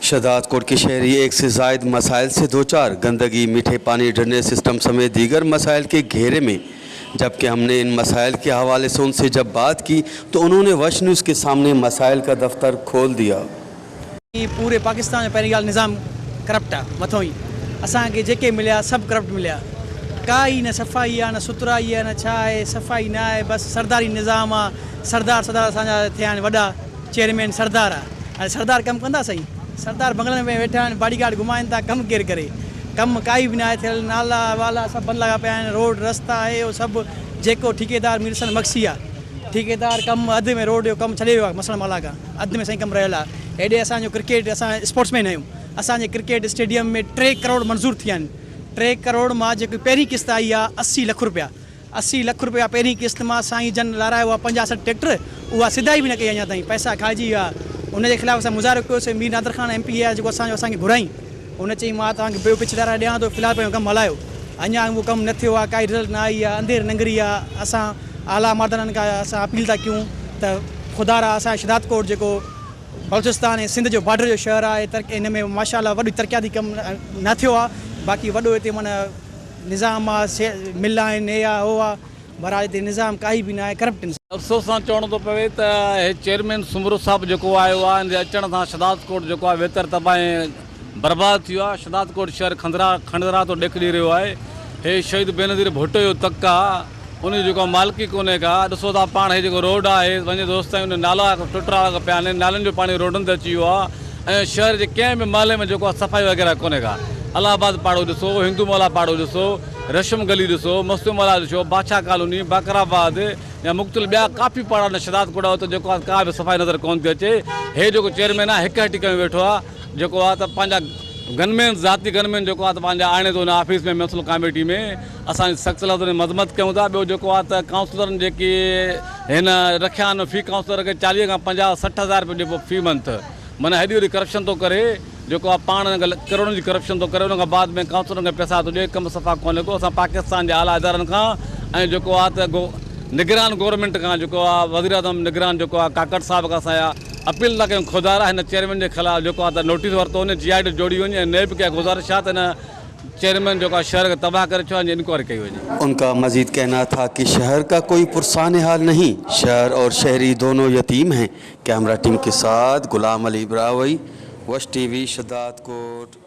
शहदादकोट के शहरी एक से जायद मसाइल से दो चार, गंदगी, मीठे पानी, ड्रेनेज सिस्टम समेत दीगर मसाइल के घेरे में। जबकि हमने इन मसाइल के हवाले से उनसे जब बात की तो उन्होंने वश न्यूज़ के सामने मसाइल का दफ्तर खोल दिया। पूरे पाकिस्तान में पहिरीं ॻाल्हि निज़ाम करप्ट आहे, मथां ई असांखे जेके मिलिया सभु करप्ट मिलिया। काई न सफ़ाई आहे, न सुथराई आहे, न छा आहे, सफ़ाई न आहे, बसि सरदारी निज़ाम आहे। सरदार सरदार असांजा थिया आहिनि वॾा, चेयरमैन सरदार आहे। हाणे सरदार कमु कंदा सही? सरदार बंगलनि में वेठा आहिनि, बाडी गार्ड घुमाइनि था, कमु केरु करे? कमु काई बि न आहे थियल, नाला वाला सभु बंदि लॻा पिया आहिनि, रोड रस्ता आहे उहो सभु जेको ठीकेदार मीरसन मक्सी आहे, ठीकेदार कमु अधु में रोड जो कमु छॾे वियो आहे, मसण माला खां अधु में साईं कमु रहियल आहे। हेॾे असांजो क्रिकेट, असां स्पोर्ट्समैन आहियूं, असांजे क्रिकेट स्टेडियम में 3 करोड़ मंज़ूर थिया आहिनि। 3 करोड़ मां जेकी पहिरीं क़िस्त आई आहे 80 लख रुपया, 80 लख रुपया पहिरीं क़िस्त मां साईं जन लारायो आहे 50 60 ट्रैक्टर, उहा सिधाई बि न कई अञा ताईं, पैसा खाइजी विया। उनजे ख़िलाफ़ असां मुज़ाहिरो कयोसीं। मीर नादर ख़ान एम पी आहे जेको असांजो, असांखे घुराई, उन चई मां तव्हांखे ॿियो पिच लाराए ॾियां थो, फ़िलहाल पंहिंजो कमु हलायो। अञा उहो कमु न थियो आहे, काई रिज़ल्ट न आई आहे, अंधेर नंगरी आहे। असां आला मर्दाननि खां असां अपील था कयूं त ख़ुदा रा असां शहदादकोट जेको बलूचिस्तान ऐं सिंध जो बॉर्डर जो शहर आहे, हिन में माशाअल्लाह वॾी तरक़ियाती कमु न थियो आहे, बाक़ी वॾो हिते माना निज़ाम आहे, मिल आहिनि, हे आहे हो आहे, बहरहाल हिते निज़ाम काई बि न आहे, करप्ट आहिनि। अफ़सोस सां चवणो थो पवे त हे चेयरमैन सुमरो साहब जेको आयो आहे, हिन जे अचण सां शहदादकोट जेको आहे वेतर तबाह ऐं बर्बाद थी वियो आहे। शहदादकोट शहर खंदरा खंडरा थो ॾेख ॾेई रहियो आहे। हे शहीद बेनज़ीर भुट्टो जो तक आहे, उन जी जेको मालिकी कोन्हे का। ॾिसो था पाण हे जेको रोड आहे वञे दोस्त ताईं उन नाला टुटरा लॻा पिया आहिनि, नालनि जो पाणी रोडनि ते अची वियो आहे ऐं शहर जे कंहिं बि मोहल्ले में जेको आहे सफ़ाई वग़ैरह कोन्हे का। अलाहाबाद पाड़ो ॾिसो, हिंदू मोहल्ला पाड़ो ॾिसो, रशम गली ॾिसो, मस्तू मोहल्ला ॾिसो, बादशाह कॉलोनी, बाकराबाद या मुख़्तलिफ़ ॿिया काफ़ी पाड़ा आहिनि शहदादकोट उते जेको आहे का बि सफ़ाई नज़र कोन थी अचे। हे जेको चेयरमैन आहे हिकु हटी कयो वेठो आहे, जेको आहे त पंहिंजा गनमैन, ज़ाती गनमैन जेको आहे त पंहिंजा आणे थो हुन ऑफिस में, म्युनिसिपल कमेटी में। असां सख़्तु लफ़्ज़ में मज़म्मत कयूं था। ॿियो जेको आहे त काउंसिलरनि जेके हिन रखिया आहिनि फी काउंसिलर खे 40 खां 50 60 हज़ार रुपयो ॾिबो फी मंथ, माना हेॾी वॾी करप्शन थो करे, जेको आहे पाण करोड़नि जी करप्शन थो करे, उनखां बाद में काउंसिलरनि खे पैसा थो ॾिए, कमु सफ़ा कोन्हे को। असां पाकिस्तान जे आला इदारनि खां ऐं जेको आहे त निगरान गवर्नमेंट खां जेको आहे वज़ीर आज़म निगरान जेको आहे काकड़ साहब खां असां अपील था कयूं, ख़ुदारा हिन चेयरमैन जे ख़िलाफ़ जेको आहे त नोटिस वरितो वञे, जी I T जोड़ी वञे ऐं नेब खे गुज़ारिश आहे त हिन चेयरमैन जेको आहे शहर खे तबाह करे छॾियो आहे, इंक्वायरी कई वञे। उनका मज़ीद कहना था कि शहर का कोई पुरसान हाल नहीं, शहर और शहरी दोनों यतीम हैं। कैमरा टीम के साथ गुलाम अली ब्रावई, वश टीवी, शहदादकोट।